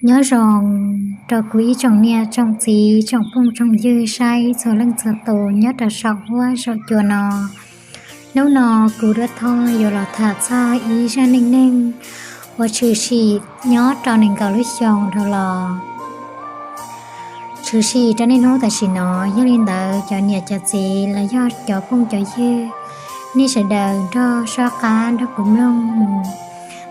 Nyob zoo rau kuv ib tsoom niam tsoom txiv tsoom phooj tsoom ywg saib txhua leej txhua tus nyob rau saum huab saum cua no. Hnub no kuv Duab Thoj yuav los tham txog ib zaj neej neeg uas tshwm sim nyob rau nees nkaum lub xyoo dhau los. Tshwm sim rau niaj hnub tam sim no, yog li ntawd cov niam cov txiv los yog cov phooj cov ywg, nej sawv daws nrog soj qab nrog kuv mloog mus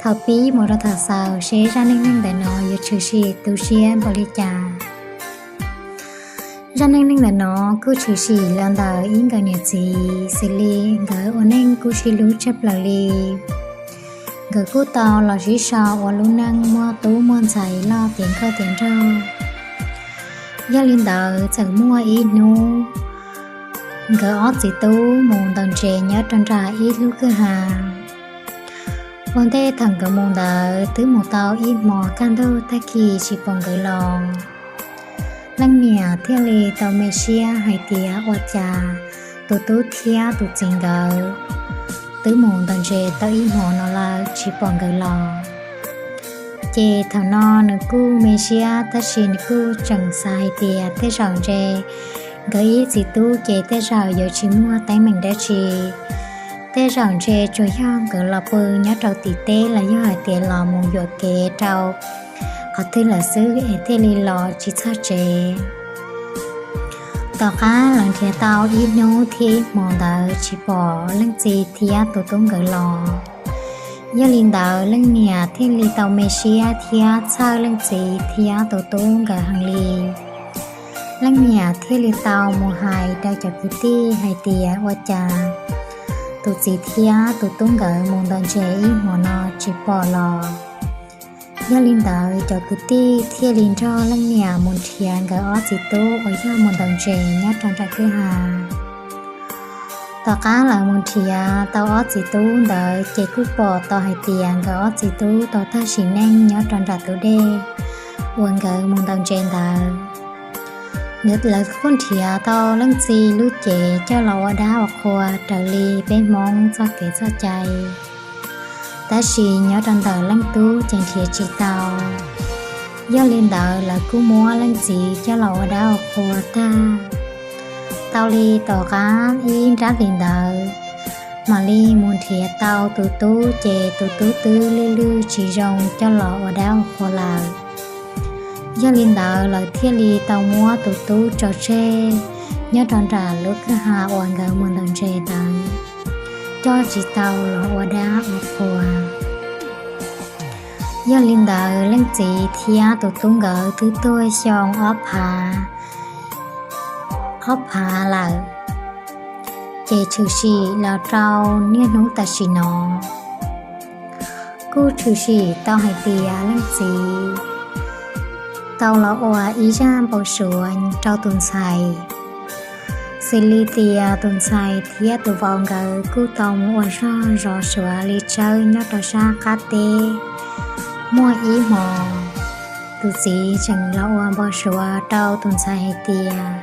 thaum pib mus rau thaum xaus seb zaj neej neeg ntawm no yuav tshwm sim tu siab npaum li cas. Zaj neej neeg ntawm no kuj tshwm sim los ntawm ib nkawm niam txiv xws li nkawd ua neej kuj sib hlub tshaj plaws li. Nkawd kuj tau los sib sau ua lub neej muaj tub muaj ntxhais loj tiav nkauj tiav nraug. Yog li ntawd txawm muaj ib hnub nkawd ob txiv tub mus ntaus ntses nyob rau nram ib lub kwj ha. Ua ntej thaum nkawd mus ntawd twb mus tau ib hmos kaj ntug tag kis tsis pom nkawd los. Leej niam thiaj li tau me siab hais tias ua cas tus tub thiab tus txiv nkawd twb mus ntaus ntses tau ib hmos no lawm tsis pom nkawd los. Ces thaum no nws kuj me siab tab sis nws kuj tseem xav hais tias tej zaum ntshe nkawd ib txiv tub ces tej zaum yuav tsis muaj teeb meem dab tsi. Tej zaum ntshe tsuas yog nkawd los pw nyob rau tim teb los yog hais tias los mus yuam kev rau qhov twg lawm xwb es thiaj li los tsis txog tsev. Tom qab lawv nrhiav tau ib hnub thiab ib hmo ntawd tsis pom leej txiv thiab tus tub nkawd los. Yog li ntawd leej niam thiaj li tau me siab thiab txhawj leej txiv thiab tus tub nkawd heev li. Leej niam thiaj li tau mus hais rau cov kwv tij hais tias ua cas tus txiv thiab tus tub nkawd mus ntaus ntses ib hmos no tsis pom los. Yog li ntawd cov kwv tij thiaj li nrog leej niam mus nrhiav nkawd ob txiv tub uas yog mus ntaus ntses nyob rau nram kwj ha. Tom qab lawv mus nrhiav tau ob txiv tub ntawd ces kuj pom tau hais tias nkawd ob txiv tub tau tag sim neej nyob rau nram tus dej uas nkawd mus ntaus ntses ntawd. Lawv kuj nrhiav tau leej txiv lub cev coj los ua dab ua qhua raws li peb Hmoob txoj kev txoj cai. Tab sis nyob rau ntawm leej tub ces nrhiav tsis tau. Yog li ntawd lawv kuj muab leej txiv coj los ua dab ua qhua tag. Tau li tom qab ib nrab hlis ntawd, mam li mus nrhiav tau tus tub ces tus tub twb lwj lwj tsis zoo coj los ua dab ua qhua lawm. Yog li ntawd lawv thiaj li tau muab tus tub tso tseg nyob rau nram lub kwj ha uas nkawd mus ntaus ntses ntawd, coj tsis tau los ua dab ua qhua. Yog li ntawd leej txiv thiab tus tub nkawd twb tuag xyoo ob phav, ob phav lawm, ces tshwm sim los rau niaj hnub tam sim no. Kuj tshwm sim tau hais tias leej txiv tau los ua ib zaj npau suav rau tus ntxhais, xws li tias tus ntxhais thiab tus vauv nkawd kuj tau mus ua zog zov suav li tsawb nyob rau sab qab teb. Muaj ib hmos, tus txiv tseem los ua npau suav rau tus ntxhais hais tias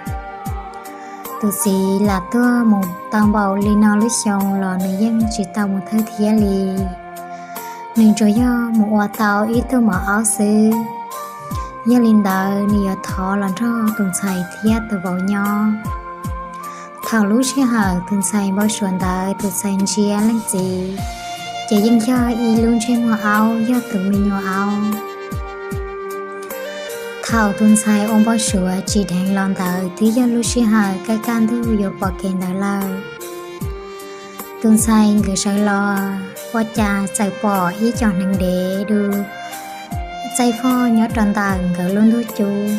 tus txiv lam tuag mus tau npaum li no lub xyoo los nws yeej tsis tau mus thawj thiab li. Nws tsuas yog mus ua tau ib tug mos aub xwb. Yog li ntawd nws yuav thov los nrog tus ntxhais thiab tus vauv nyob. Thaum lub sij hawm tus ntxhais npau suav ntawd tus ntxhais ntsia leej txiv, ces yeej yog ib lub ntsej muag aub, yog tus me nyuam aub. Thaum tus ntxhais ua npau suav tsis dheev los ntawd twb yog lub sij hawm kaj kaj ntug yuav pom kev ntawd lawm. Tus ntxhais nkawd sawv los ua cas txawm pom ib co hneev dev du txaij foj nyob rau ntawm nkawd lub ntuj cub.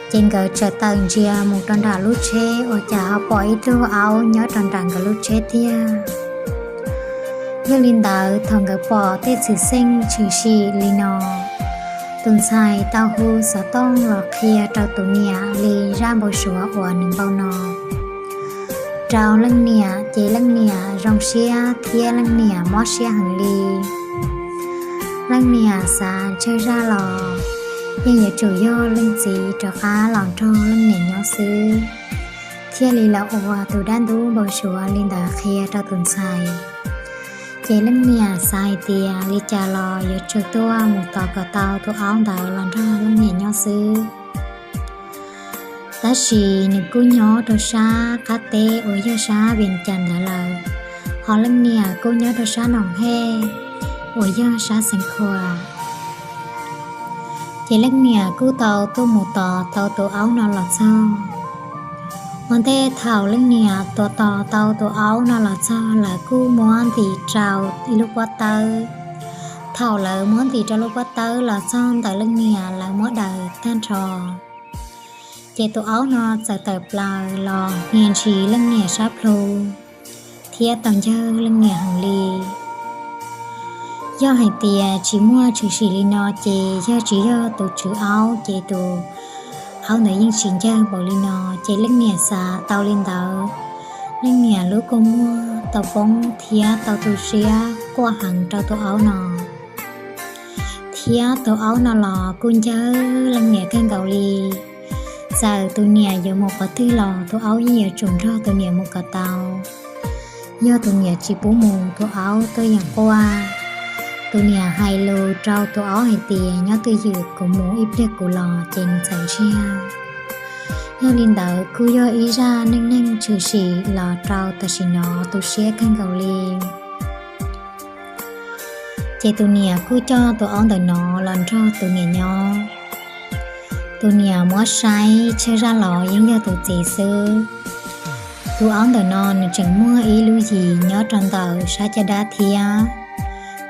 Ces nkawd txawm tawm ntsia mus rau nram lub tsheb ua cas ho pom ib tug aub nyob rau nram nkawd lub tsheb tiag. Yog li ntawd thaum nkawd pom tej xwm txheej tshwm sim li no, tus ntxhais tau hu xov tooj los qhia rau tus niam li zaj npau suav uas nws npau no rau leej niam, ces leej niam zoo siab thiab leej niam mob siab heev li. Leej niam xav tsawg zaj los yeej yuav tsum yog leej txiv rov qab los nrog leej niam nyob xwb, thiaj li los ua tus dab ntub npau suav li ntawd qhia rau tus ntxhais. Ces leej niam xav hais tias li cas los yuav tsum tuaj mus tos kom tau tus aub ntawd los nrog leej niam nyob xwb. Tab sis nws kuj nyob rau sab qab teb uas yog sab Vias Cas ntawd lawm, ho leej niam kuj nyob rau sab Noom Hej uas yog sab Xeev Khuam. Ces leej niam kuj tau tuaj mus tos tau tus aub no los txog. Ua ntej thaum leej niam tos tos tau tus aub no los txog, lawv kuj muab ntim rau ib lub pob tawb. Thaum lawv muab ntim rau lub pob tawb los txog ntawm leej niam, lawv muab daws tag nrho. Ces tus aub no txawm tawm plaws los hnia ntsis leej niam sab plhu thiab tau ncawg leej niam heev li. Yog hais tias tsis muaj tshwm sim li no ces yog tsis yog tus tswv aub ces tus aub ntawd yeej tsis ncawg npaum li no. Ces leej niam xav tau li ntawd, leej niam lub kua muag tau poob thiab tau tu siab quaj heev rau tus aub no. Thiab tus aub no los kuj ncawg leej niam kawg nkaus li. Txawm tus niam yuav mus qhov twg los tus aub yeej yuav tsum nrog tus niam mus kom tau. Yog tus niam tsis pub mus, tus aub tuaj yeem quaj. Tus niam hais lus rau tus aub hais tias, nyob twj ywm kuv mus ib pliag kuv los, ces nws txawm ntsiag. Yog li ntawd kuj yog ib zaj neej neeg tshwm sim los rau tam sim no tu siab kawg nkaus li. Ces tus niam kuj coj tus aub ntawm no los nrog tus niam nyob. Tus niam muab saib tsawg zaj los yeej yog tus txiv xwb. Tus aub ntawm no nws tseem muaj ib lub yim nyob rau ntawm sab caj dab thiab.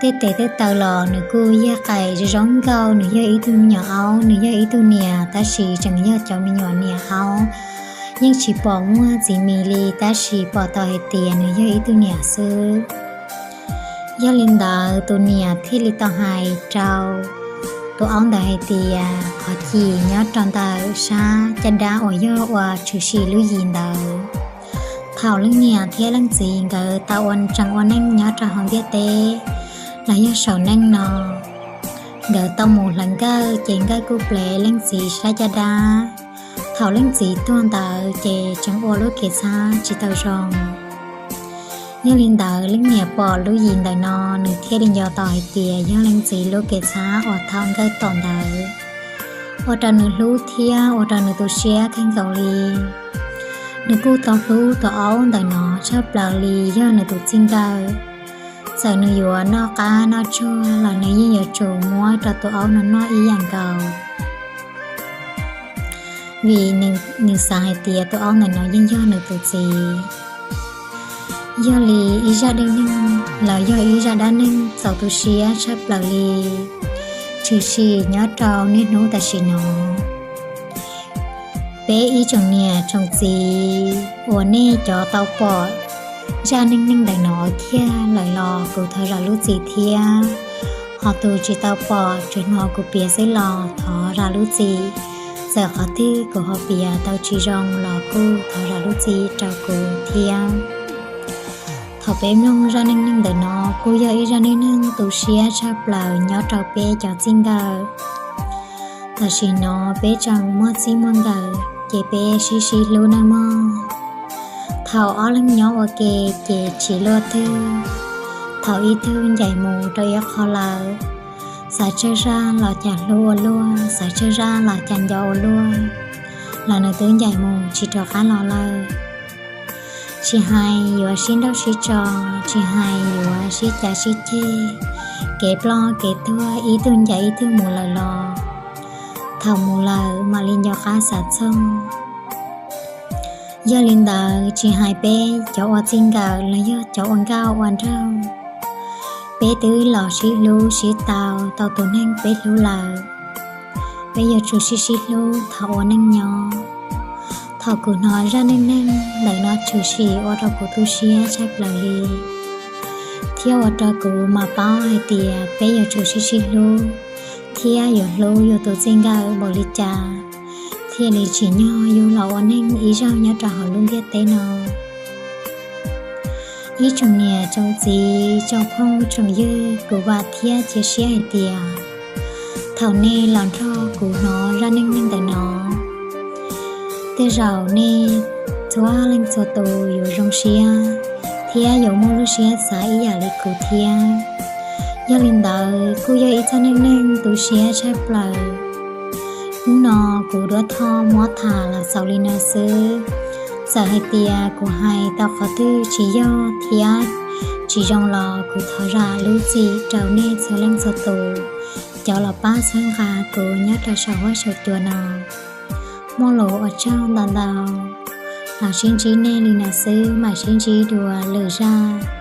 Tej tes tej taw los nws kuj yog qais zoo zoo nkauj, nws yog ib tug me nyuam aub, nws yog ib tug niam, tab sis tseem yog cov me nyuam niam aub, yeej tsis pom muaj txiv mis li, tab sis pom tau hais tias nws yog ib tug niam xwb. Yog li ntawd tus niam thiaj li tau hais rau tus aub ntawd hais tias, qhov cim nyob rau ntawm sab caj dab uas yog ua tshwm sim lub yim ntawd, thaum leej niam thiab leej txiv nkawd tau ua tseem ua neej nyob rau hauv ntiaj teb los yog saum neej no, nkawd tau mus hlawv nkawj, ces nkawj kuj plev leej txiv sab caj dab. Thaum leej txiv tuag ntawd ces tseem ua lub kev txhab tsis tau zoo. Yog li ntawd leej niam pom lub yim ntawm no, nws thiaj li nco tau hais tias yog leej txiv lub kev txhab uas thau nkawj tom ntawd, ua rau nws hlub thiab ua rau nws tu siab kawg nkaus li. Nws kuj tau hlub tus aub ntawm no tshaj plaws li yog nws tus txij nkawm. Txawm nws yuav noj qab noj tsuag los nws yeej yuav tsum muab rau tus aub no noj ib yam nkaus, vim nws xav hais tias tus aub ntawm no yeej yog nws tus txiv. Yog li ib zaj dab neeg los yog ib zaj dab neeg txaus tu siab tshaj plaws li, tshwm sim nyob rau niaj hnub tam sim no. Peb ib tsoom niam tsoom txiv uas nej cov tau pom zaj neej neeg ntawm no kiag lawm los kuv thov zam lub txim thiab. Ho tus tsis tau pom, tsuas hnov kuv piav xwb los thov zam lub txim. Txawm qhov twg kuv ho piav tau tsis zoo los kuj thov zam lub txim rau kuv thiab. Thaum peb mloog zaj neej neeg ntawm no kuj yog ib zaj neej neeg tu siab tshaj plaws nyob rau peb cov txij nkawm. Tam sim no peb tseem muaj txij muaj nkawm ces peb sib sib hlub nawb mog. Thaum ob leeg nyob ua ke ces tsis luaj twg. Thaum ib tug ncaim mus rau ib qho lawm, xav tsawg zaj los cas hlub ua luaj, xav tsawg zaj los cas nco ua luaj, los nws twb ncaim mus tsis rov qab los lawm. Tsis hais yuav sib nrauj sib tso, tsis hais yuav sib cav sib ceg, kev ploj kev tuag ib tug ncaim ib tug mus lawm los, thaum mus lawm mam li nco qab xav txog. Yog li ntawd tsis hais peb cov ua txij nkawm los yog cov ua nkauj ua nraug, peb twb los sib hlub sib tau tau tus neeg peb hlub lawm, peb yuav tsum sib sib hlub thaum ua neej nyob. Thaum kuv hnov zaj neej neeg ntawm no tshwm sim ua rau kuv tu siab tshaj plaws li, thiab ua rau kuv mam paub hais tias peb yuav tsum sib sib hlub, thiab yuav hlub yus tus txij nkawm npaum li cas, thiaj li tsim nyog yus los ua neej ib zaug nyob rau hauv lub ntiaj teb no. Ib tsoom niam tsoom txiv tsoom phooj tsoom ywg, kuv vam thiab cia siab hais tias thaum nej los nrog kuv hnov zaj neej neeg ntawm no, tej zaum nej txhua leej txhua tus yuav zoo siab, thiab yuav muaj lub siab xav ib yam li kuv thiab. Yog li ntawd kuj yog ib txoj neej neeg tu siab tshaj plaws. Hnub no kuv duab thoj muab tham los xaus li no xwb. Txawm hais tias kuv hais tau qhov twg tsis yog thiab tsis zoo los kuv thov zam lub txim rau nej txhua leej txhua tus cov los pab txhawb nqa kuv nyob rau saum huab saum cua no. Muaj lus ua tsaug ntau ntau. Los sib ntsib nej li no xwb, mam sib ntsib dua lwm zaj.